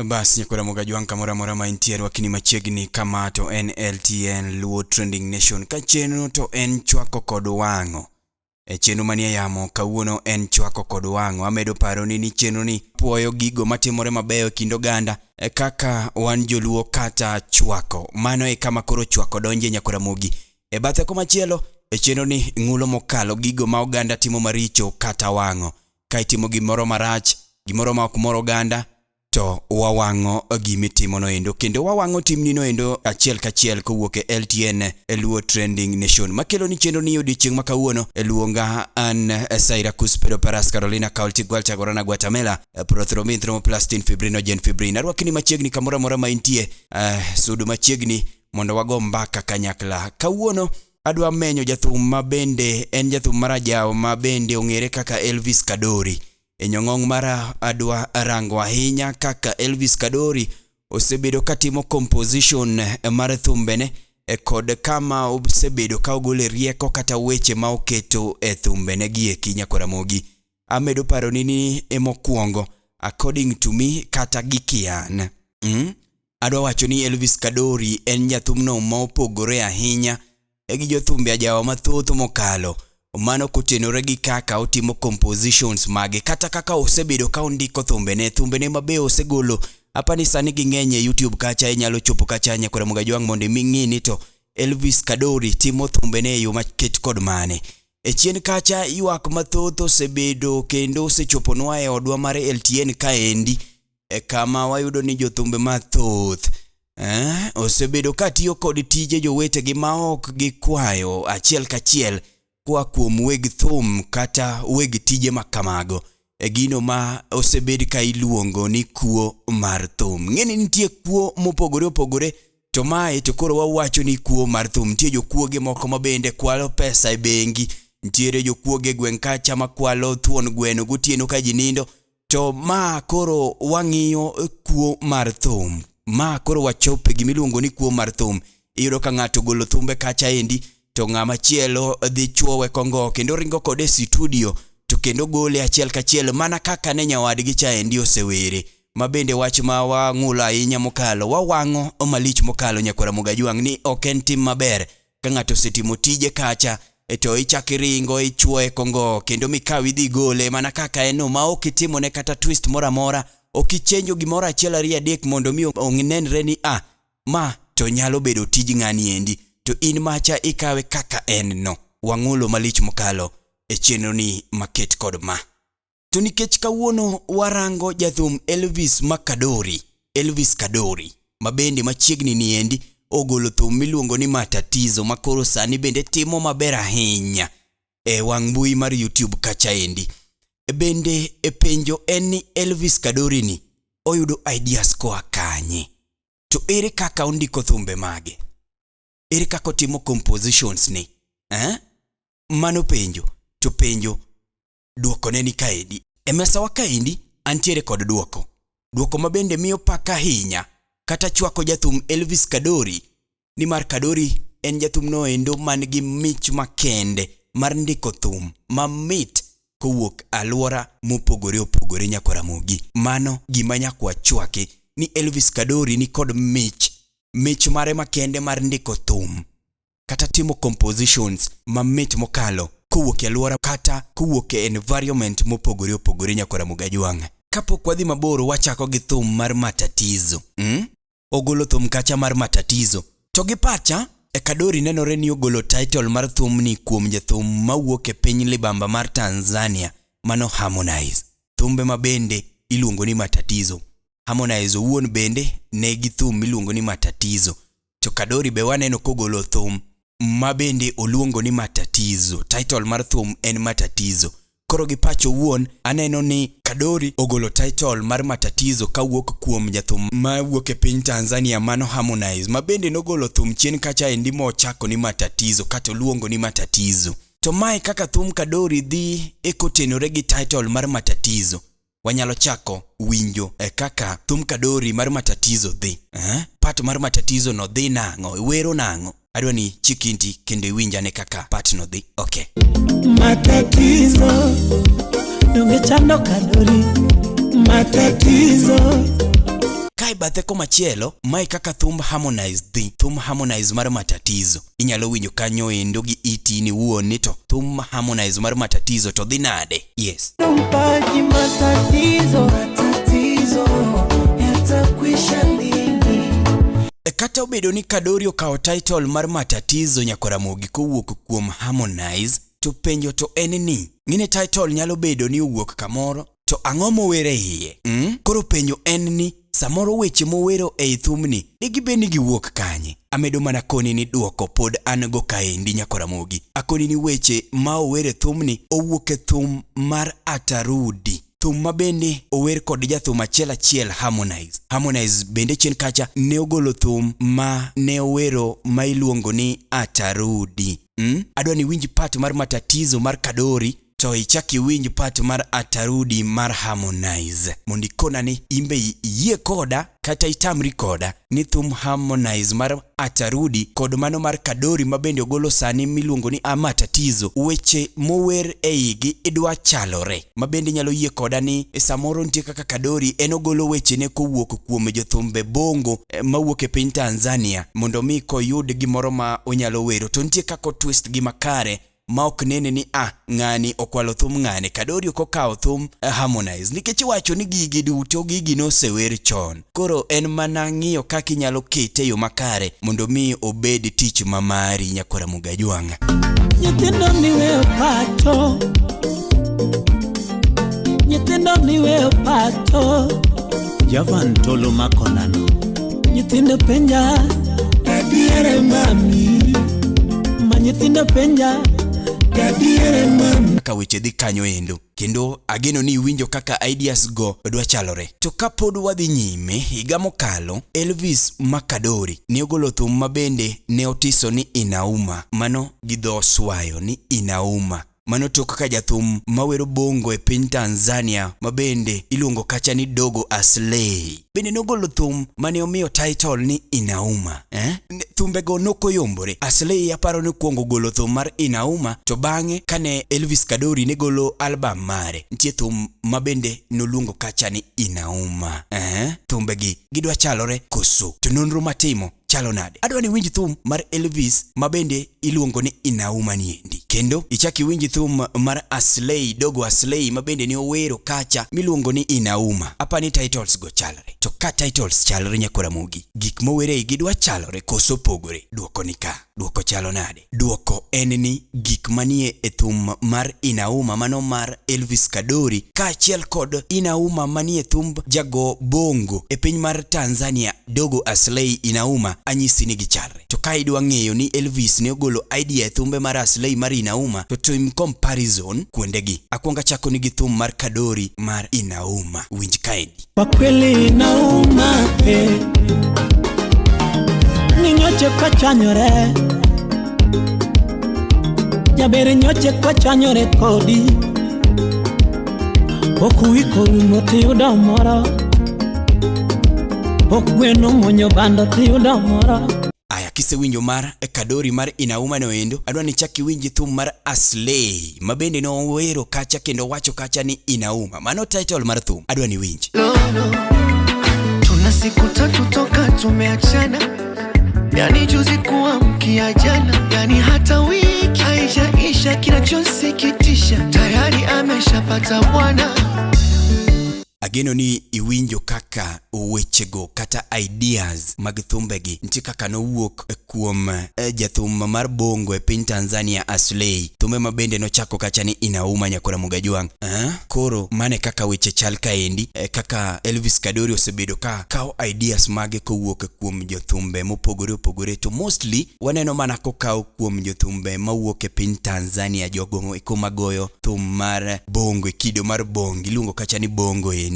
Bas nyakwera Mogajwang' kamoro amora ma intie rwakni machiegni kama to en LTN Luo Trending Nation ka chenro to en chwako kod wang'o. E chenro manie yamo kawuono en chwako kod wang'o. Amedo paroni ni chenro ni puoyo gigo matimore mabeyo e kind oganda e kaka wan joluo kata chwako. Mano e kama koro chwako donje nyakwera Mogi. E bathe komachielo e chenro ni ng'ulo mokalo gigo ma oganda timo maricho kata wang'o. Ka itimo gimoro marach, gimoro ma ok mor oganda, to wawang'o gimitimono endo kendo wawang'o timnino endo achiel kachiel kowuok e LTN e Luo Trending Nation makelo ni chenro ni odiochieng' ma kawuono e luonga an Cyrus Pedro Paras Carolina County Gwalta Gorana Guatemala Prothrombin Thromboplastin Fibrinogen Fibrin. Arwakni machiegni kamoro amora ma intie, sud machiegni mondo wago mbaka kanyakla. Kawuono adwa menyo jathum ma bende en jathum marajaw ma bende ong'ere kaka Elvis Kadori. E nyong'ong' mara adwa rango ahinya kaka Elvis Kadori osebedo katimo composition mar thumbene kod kama osebedo ka ogole rieko kata weche ma oketo e thumbene gi eki nyakoramogi. Amedo paroni ni e mokwongo according to me kata gi kian. Adwa wacho ni Elvis Kadori en jathumno ma opogore ahinya gi jothumbe ajawa mathoth mokalo. Mano kotenore gi kaka otimo compositions mage kata kaka osebedo ka ondiko thumbene. Thumbene mabe osegolo apani sani ging'eny e YouTube kacha, inyalo chopo kacha nyakwara Mogajwang' mondo imi ng'i ni to Elvis Kadori timo thumbene e yo maket kod mane. E chien kacha ywak mathoth osebedo kendo osechoponwa e odwa mar LTN kaendi e kama wayudo ni jothumbe mathoth osebedo ka tiyo kod tije jowetegi ma ok gikwayo achiel kachiel koa kuom weg thum kata weg tije ma kamago. E gino ma osebed ka iluongo ni kuo mar thum. Ng'eni nitie kuo mopogore opogore to mae to koro wawacho ni kuo mar thum. Nitie jokuoge moko ma bende kwalo pesa e bengi, nitiere jokuoge e gweng' kacha makwalo thuon gweno gotieno ka ji nindo. To ma koro wang'iyo kuo mar thum. Ma koro wachope gimiluongo ni kuo mar thum. Iyudo ka ng'ato ogolo thumbe kacha endi to ng'ama chielo dhi chuowe kongo kendo ringo kode e situdio to kendo gole achiel kachiel mana kaka ne nyawadgi cha endi osewere. Ma bende wach ma wang'ulo ahinya mokalo, wawang'o malich mokalo nyakwara Mogajwang' ni ok en tim maber ka ng'ato osetimo tije kacha to ichak iringo ichuoye kongo kendo mikaw idhi igole mana kaka en no ma ok itimone kata twist moro amora, ok ichenjo gimoro achiel ariyo adek mondo mi onenre ni a ma to nyalo bedo tij ng'ani endi to in macha ikawe kaka en no. Wang'ulo malich mokalo e chenro ni maket kod ma. To nikech kawuono warango jathum Elvis Makadori, Elvis Kadori, ma bende machiegni ni endi ogolo thum miluongo ni Matatizo ma koro sani bende timo maber ahinya e wang' mbui mar YouTube kacha endi. Bende e penjo en ni Elvis Kadori ni oyudo ideas koa kanye? To ere kaka ondiko thumbe mage? Ere kaka otimo compositions ni? Eh? Mano penjo. To penjo dwokone ni kaendi. E mesawa kaendi antiere kod dwoko. Dwoko ma bende miyo pak ahinya kata chwako jathum Elvis Kadori nimar Kadori en jathum noendo man gi mich makende mar ndiko thum mamit kowuok alwora mopogore opogore nyakwa Ramogi. Mano gima nyaka wachwaki ni Elvis Kadori ni kod mich, mich mare makende mar ndiko thum kata timo compositions mamit mokalo kowuok e alwora kata kowuok e environment mopogore opogore nyakwa Ramogi Ajwang'. Kapok wadhi mabor wachako gi thum mar Matatizo. Ogolo thum kacha mar Matatizo. To gi pacha, e Kadori nenore ni ogolo title mar thumni kuom jathum mawuok e piny libamba mar Tanzania mano Harmonize. Thumbe ma bende iluongo ni Matatizo. Harmonize owuon bende negi thum miluongo ni Matatizo. To Kadori be waneno kogolo thum ma bende oluongo ni Matatizo. Title mar thum en Matatizo. Koro gi pacho owuon aneno ni Kadori ogolo title mar Matatizo kawuok kuom jathum mawuok e piny Tanzania mano Harmonize ma bende nogolo thum chien kacha endi mochako ni Matatizo kata oluongo ni Matatizo. To mae kaka thum Kadori dhi e kotenore gi title mar Matatizo. Wanyalo chako winjo e kaka thum Kadori mar Matatizo dhi. Part mar Matatizo no dhi nang'o? Wero nang'o? Adwa ni chik inti kendo iwinj ane kaka part no dhi. Okay. Matatizo donge chando Kadori, matatizo. Kae bathe komachielo, mae kaka thumb Harmonize dhi, thumb Harmonize mar Matatizo. Inyalo winjo kanyo endo gi iti ni wuon ni to thum Harmonize mar Matatizo to dhi nade? Yes. Mpaji matatizo, matatizo yatakwisha lini? E, kata obedo ni Kadori okawo title mar Matatizo Nyakoramogi kowuok kuom Harmonize, to penjo to en ni, ng'ine title nyalo bedo ni owuok kamoro, to ang'o mower e iye? Koro penjo en ni, samoro weche mowero ei thumni digibed ni giwuok kanye? Amedo mana koni ni duoko pod an go kaendi Nyakoramogi. Akoni ni weche ma ower e thumni owuok e thum mar Atarudi. Thum ma bende ower kod jathum achiel achiel Harmonize. Harmonize bende chien kacha ne ogolo thum ma ne owero ma iluongo ni Atarudi. Adwa ni iwinj part mar Matatizo mar Kadori to ichak iwinj part mar Atarudi mar Harmonize mondo ikona ni imbe iyie koda kata itamri koda ni thum Harmonize mar Atarudi kod mano mar Kadori ma bende ogolo sani miluongo ni Matatizo, weche mower e igi idwa chalore. Ma bende inyalo yie koda ni samoro nitie kaka Kadori en ogolo wechene kowuok kuom jothumbe bongo mawuok e piny Tanzania mondo mi koyud gimoro ma onyalo wero to nitie kaka otwist gi makare ma ok nene ni ah ng'ani okwalo thum ng'ani. Kadori ok okawo thum Harmonize nikech iwacho ni gigi duto gigi nosewer chon, koro en mana ng'iyo kaka inyalo kete e yo makare mondo mi obed tich ma mari Nyakwara Mugajwang'. Nyithindo niweyo pacho, nyithindo niweyo pacho, Javan Tolo Makonano. Nyithindo penja gadiere mami, ma nyithindo penja gadiere mami. Kaka weche dhi kanyo endo, kendo ageno ni iwinjo kaka ideas go dwa chalore. To kapod wadhi nyime, higa mokalo Elvis Makadori ne ogolo thum ma bende ne otiso ni Inauma, mano gi dho Swayo ni Inauma. Mano tok ka jathum mawero bongo e piny Tanzania ma bende iluongo kacha ni Dogo Aslay bende nogolo thum mane omiyo title ni Inauma. Thumbego nokoyombore. Aslay aparo ni kuongo golo thum mar Inauma, to bang'e kane Elvis Kadori ne golo album mare, nitie thum ma bende noluongo kacha ni Inauma. Thumbegi gidwa chalore koso? To nonro matimo chalo nade? Adwa ni iwinj thum mar Elvis ma bende iluongo ni Inauma niendi, kendo ichak iwinj thum mar Aslay, Dogo Aslay ma bende ne owero kacha miluongo ni Inauma. Apa ni titles go chalre. To ka titles chalre Nyakoramogi, gik mowere igi dwa chalore koso pogore? Duoko ni ka. Duoko chalo nade? Duoko en ni gik manie e thum mar Inauma mano mar Elvis Kadori kaachiel kod Inauma manie thumb jago bongo e piny mar Tanzania Dogo Aslay Inauma anyisi ni gichalre. To ka idwa ng'eyo ni Elvis ne ogolo idea e thumbe mar Aslay mar Inauma, to tim comparison kuondegi. Akwongo achako ni gi thum mar Kadori mar Inauma. Winj kaendi. Kwa kweli inauma eh. Ni nyoche kwachwanyore jaber nyoche kwachwanyore kodi pok wiko rumo tiyudo moro pok gweno monyo bando tiyudo moro. Aya, kisewinjo mar Kadori mar Inauma no endo, adwa ni chak iwinj thum mar Aslay ma bende nowero kacha kendo wacho kacha ni Inauma. Mano title mar thum. Adwa ni iwinj. Lolo, tuna siku tatu toka tumeachana, yani juzi kuamkia jana, yani hata wiki haijaisha. Kinachosikitisha tayari ameshapata bwana. Ageno ni iwinjo kaka wechego kata ideas mag thumbegi nitie kaka nowuok kuom jathum mar bongo e piny Tanzania Aslay, thumbe ma bende nochako kacha ni Inauma Nyakora Mugajwang'. Koro mane kaka weche chal kaendi, kaka Elvis Kadori osebedo ka kawo ideas mage kowuok kuom jothumbe mopogore opogore, to mostly waneno mana kokawo kuom jothumbe mawuok e piny Tanzania, jogo eko magoyo thum mar bongo e kido mar bongo iluongo kacha ni bongo endi.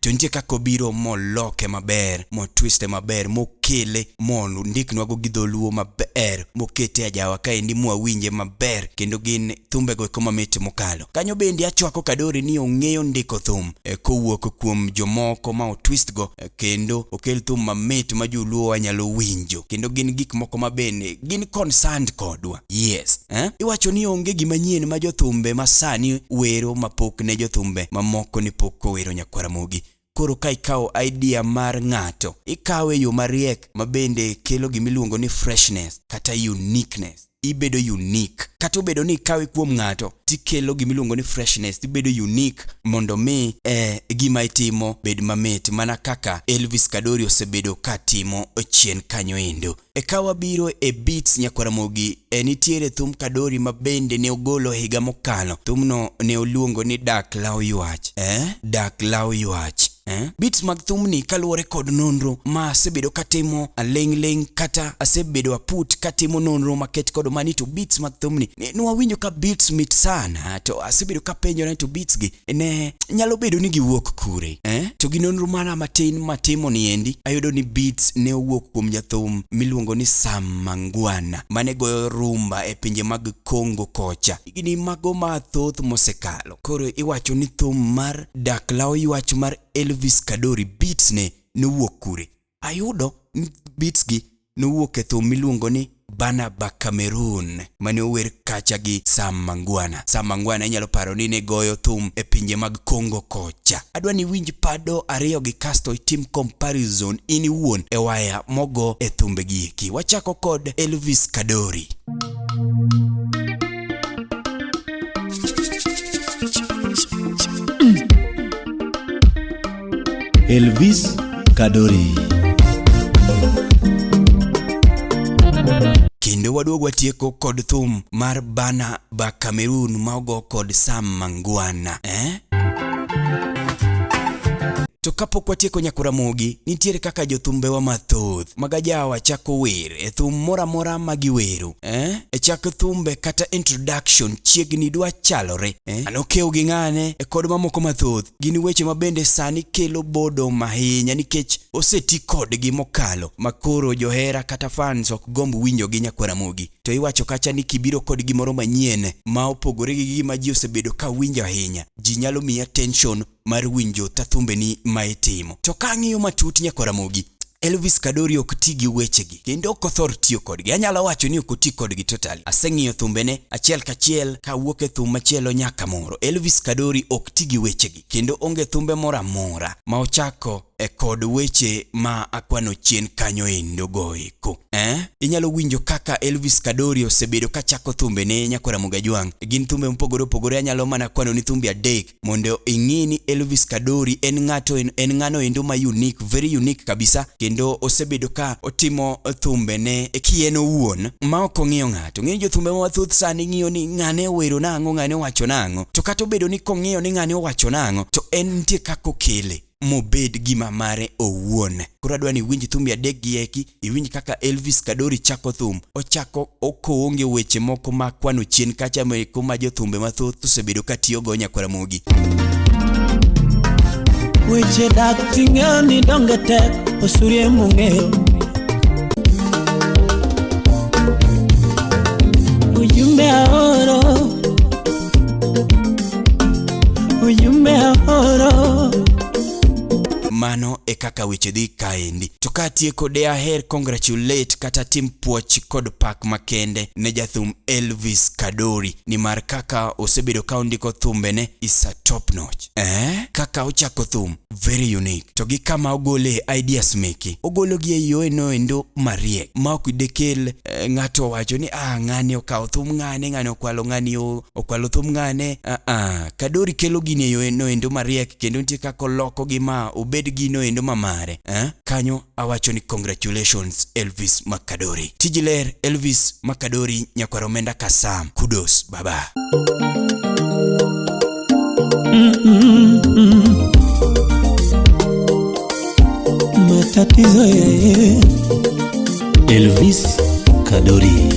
To nitie kaka obiro moloke maber, motwiste maber, mokele mondiknwago gi dholuo maber, mokete ajawa kaendi mwawinje maber, kendo gin thumbego eko mamit mokalo. Kanyo bende achwako Kadori ni ong'eyo ndiko thum kowuok kuom jomoko ma otwist go, kendo okel thum mamit ma joluo wanyalo winjo, kendo gin gik moko ma bende gin concerned kodwa. Yes. Iwacho ni onge gima nyien ma jothumbe ma sani wero mapok ne jothumbe mamoko ne pok owero Nyakwaramogi. Koro ka ikawo idea mar ng'ato, ikawe e yo mariek ma bende kelo gimiluongo ni freshness kata uniqueness. Ibedo unique. Kata obedo ni ikawe kuom ng'ato, tikelo gimiluongo ni freshness, tibedo unique mondo mi gima itimo bed mamit mana kaka Elvis Kadori osebedo ka timo chien kanyo endo. E ka wabiro e beats Nyakwaramogi, nitiere thum Kadori ma bende ne ogolo higa mokalo. Thumno ne oluongo ni Dak Law Ywach. Dak Law Ywach. Beats mag thumni kaluwore kod nonro ma asebedo katimo aling'ling' kata asebedo aput katimo nonro maket kod mani to beats mag thumni ne wawinjo ka beats mit sana to asebedo kapenjora ni to beats gi ne nyalo bedo ni giwuok kure? To gi nonro mana matin matimo ni endi ayudo ni beats ne owuok kuom jathum miluongo ni Sam Mangwana mane goyo rumba e pinje mag Congo kocha higni mago mathoth mosekalo. Koro iwacho ni thum mar Dak Law Ywach mar Elvis Kadori beats ne nowuok kure? Ayudo ni beats gi nowuok e thum miluongo ni Bana ba Cameroon mane ower kacha gi Sam Mangwana. Sam Mangwana inyalo paro ni ne goyo thum e pinje mag Congo kocha. Adwa ni iwinj pado ariyo gi kasto itim comparison in iwuon e waya mogo e thumbe gi eki. Wachako kod Elvis Kadori. Elvis Kadori. Kendo waduogo watieko kod thum mar Bana ba Cameroon ma ogo kod Sam Mangwana. To kapok watieko Nyakwaramogi, nitiere kaka jothumbewa mathoth magajawa chako wer e thum moro amora ma giwero. E chak thumbe kata introduction chiegni dwa chalore. Anokew gi ng'ane e kod mamoko mathoth. Gin weche ma bende sani kelo boredom ahinya nikech oseti kodgi mokalo ma koro johera kata fans ok gomb winjogi Nyakwaramogi. To iwacho kacha ni kibiro kod gimoro manyien ma opogore gi gima ji osebedo ka winjo ahinya, ji nyalo miyi attention mar winjo tathumbeni ma itimo. To ka ang'iyo matut Nyakwaramogi, Elvis Kadori ok ti gi wechegi kendo ok othor tiyo kodgi. Anyalo wacho ni ok oti kodgi totally. Aseng'iyo thumbene achiel kachiel kawuok e thum machielo nyaka moro. Elvis Kadori ok ti gi wechegi kendo onge thumbe moro amora ma ochako e kod weche ma akwano chien kanyo endo go eko. Inyalo winjo kaka Elvis Kadori osebedo kachako thumbene Nyakwaramogi Ajwang'. Gin thumbe mopogore opogore, anyalo mana kwano ni thumbe adek mondo ing'i ni Elvis Kadori en ng'ato en ng'ano endo ma unique, very unique kabisa, kendo osebedo ka otimo thumbene kien owuon ma ok ong'iyo ng'ato. Ng'eny jothumbe mathoth sani ng'iyo ni ng'ane owero nang'o, ng'ane owacho nang'o. To kata obedo ni kong'iyo ni ng'ane owacho nang'o, to en nitie kaka okele mobed gima mare owuon. Koro adwa ni iwinj thumbe adek gi eki, iwinj kaka Elvis Kadori chako thum. Ochako okoonge weche moko ma kwano chien kacha meko ma jothumbe mathoth osebedo ka tiyogo Nyakwaramogi. Weche dak ting'eyo ni donge tek osurie mong'eyo. Ujumbe aoro, ujumbe aoro. Mano e kaka weche dhi kaendi. To katieko de aher congratulate kata tim puoch kod pak makende ne jathum Elvis Kadori nimar kaka osebedo ka ondiko thumbene is a top notch. Kaka ochako thum very unique. To gi kama ogole ideas meke, ogolo gi e yo eno endo mariek ma ok dekel ng'ato owacho ni ng'ani okawo thum ng'ane, ng'ani okwalo ng'ani okwalo thum ng'ane. Kadori kelo gini e yo eno endo mariek kendo nitie kaka oloko gi ma obed gino endo mamare. Kanyo awacho ni congratulations Elvis Makadori. Tiji ler Elvis Makadori nyakwar omenda Kasam. Kudos baba. Matatizo yeye Elvis Kadori.